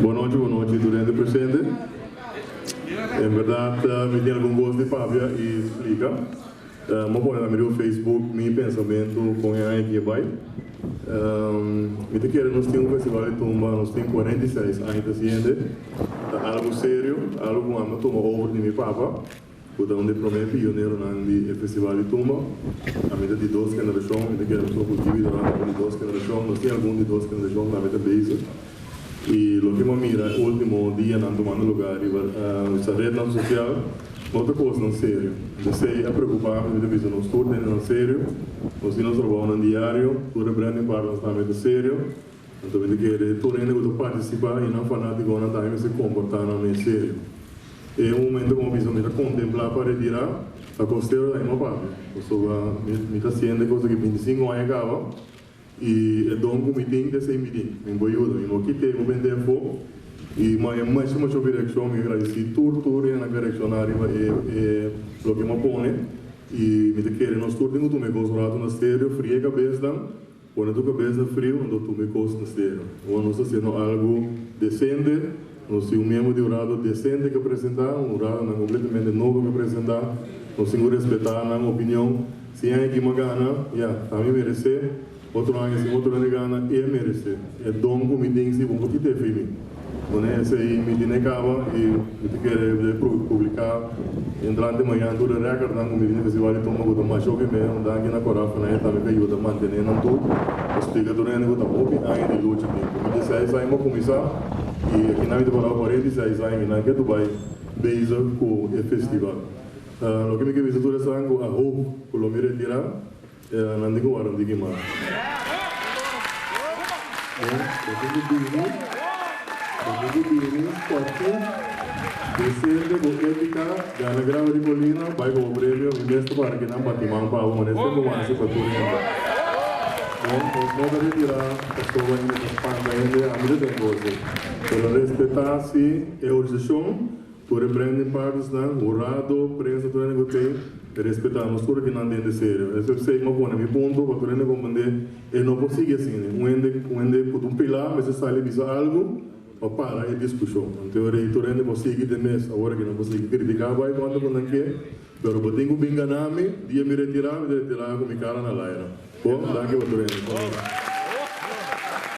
Bon nochi, bon nochi tur hende presente. En berdad mi tin algun cos di papia y splica. Mi a pone na mi riba Facebook mi pensamento con e aña aki a bay. Mi ta kere nos tin un festival di tumba, nos tin 46 aña ta haciende. Ta algo serio, algo cu ami a tuma over di mi papa. Ku ta un di e promé pioneronan di e Festival di Tumba. Ami ta di dos generashon, mi ta kere un poco Gibi Durán ta di dos generashon, nos tin algun di dos generashon tambe ta bezig. I loke mi a mira e ultimo dianan tumando lugar riba nuestra rednan sosial no ta kosnan serio. Esei a preocupa mi, mi ta bisa nos tur tene nan serio, nos tin nos trabounan diario, tur e branding partners tambe ta serio. Anto mi ta kere tur hende ku ta partisipá i nan fanátikonan tambe mester komportá nan mes serio. E un momento ku mi a bisa mi ta kontemplá pa retirá, ta kostero ta hima papia. Pasobra mi ta siente kos aki 25 aña kaba i e don ku mi tin ta esei mi tin. Mi bo yuda, mi no kit'é, mi bo bend'é afó. I mi a haña masha masha hopi reakshon, mi a gradisí tur tur hendenan ku a reakshoná riba e loke mi a pone. I mi ta kere nos tur tin ku tuma e kos un ratu na serio, fria e kabesnan. Pone tu kabes na friu anto tuma e kos na serio. Ora nos ta hasiendo algu desente, nos tin un miembro di hurado desente ke presentá, un huradonan kompletamente nobo ke presentá, nos tin ku respetá nan opinion. Si aña aki mi a gana, ya, ta mi meresé, otro aña si otro hende gana, e meresé. E don ku mi tin si bo por kit'é fi mi. Pone esei mi tin e kaba i mi ta kere de publiká entrante mañan tur e rèkòrdnan ku mi tin di Festival di Tumba ku ta masha hopi mei. Un danki na Corafa na e tambe ku a yuda mantené nan tur. Pa splika tur hende ku ta hopi aña di lucha tin. Ku mi dieseis aña mi a kuminsá i akinan mi ta pará 46 aña mi nan ke bai bezig ku e festival. Loke mi ke bisa tur esnan ku a hoop ku lo mi retirá. Nan di ku wara un tiki mas. Bo tin ku bini, bo tin ku bini sportief, desente, ku étika, gana grava di kolina, bai ku bo premio, mi mes ta para kinan bati man pa bo, manera esei bo wasi pa tur hende. Bon, nos no ta retirá pasobra hende ta spanta hende, ami ta den goso. Pero respetá si e organisashon. Tur e branding partnersnan, hurado, prensa tur hende ku tei, e respetá nos tur akinan den serio. Esei p'esei mi a pone mi punto pa tur hende komprendé e no por sigui asina. Un hende un hende ku ta un pilá mester sali bisa algu pa para e diskushon. Anto e ora ei tur hende por sigui den mes. Awor aki nan por sigui kritiká bai kuantu ku nan ke, pero bo tin ku bin gana mi, dia mi retirá mi ta retirá ku mi kara na laira. Bon, danki pa tur hende.